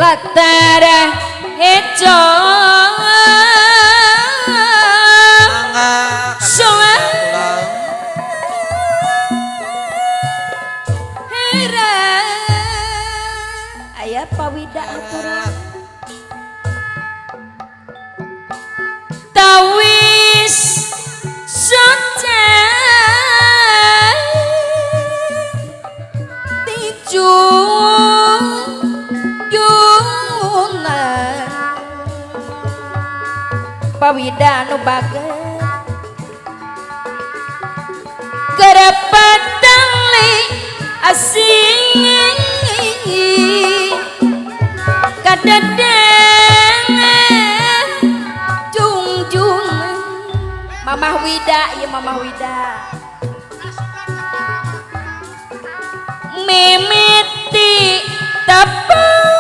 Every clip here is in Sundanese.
Latar hejo Mangga. Soa Hera aya pawida aturan tawis soca dijunjungan pawida nu bager kerepatan li asing kadadang jungjung Mamah Wida ya Mamah Wida mimiti tepung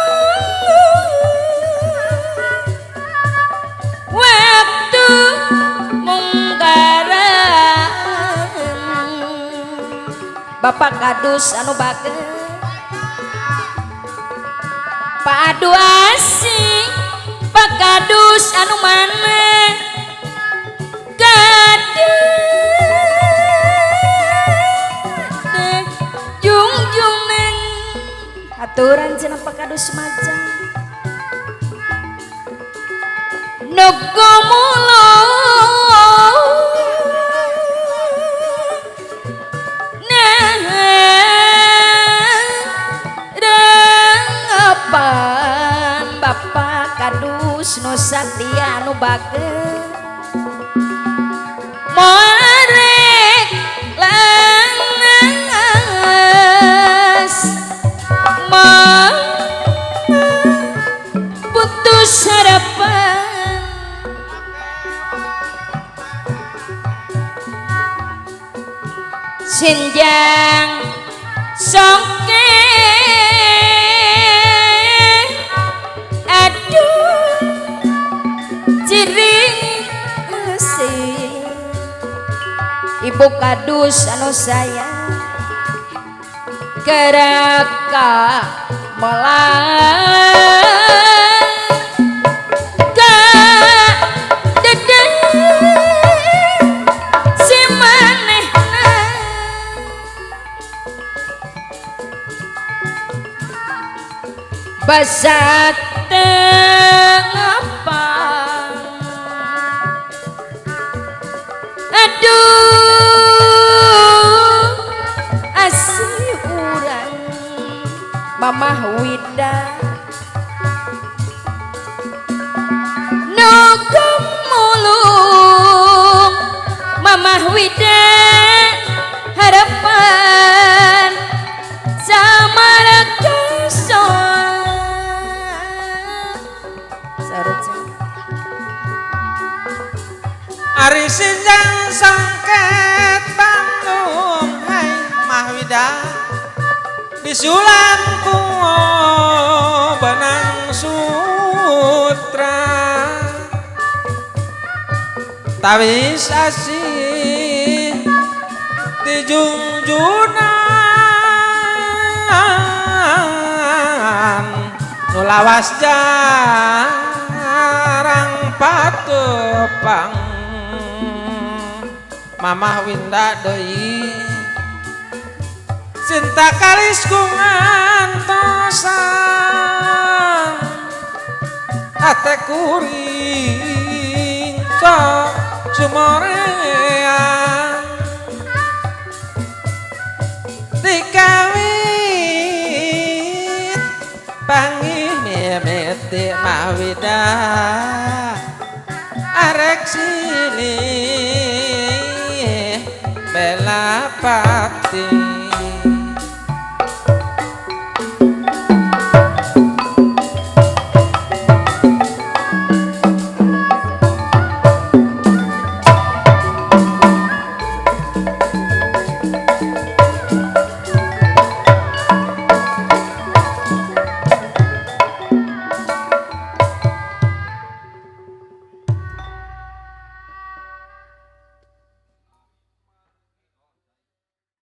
waktu munggaran Bapak Kadus anu bager Pak Adu asing Pak Kadus anu mana kadang jungjungan aturan cenah Pak Kadus macan Nogo mulung harapan Bapak Kadus nu satia nu bager Morek langas ma putus harapan Senjang songke aduh ciring sih Ibu Kadus anu sayang keraka melang ka dedeng si manehna basa tengapa aduh asih urang Mamah Wida nu gemulung Mamah Wida harapan samaraka Ari sinjang sangket Bandung hai Mahwida disulam ku benang sutra tawis asih dijunjunan nu lawas jarang patepang Mamah Winda deui cinta kalis ku ngantosan hate kuring sok sumorean dikawit panggih mimiti Mahwida.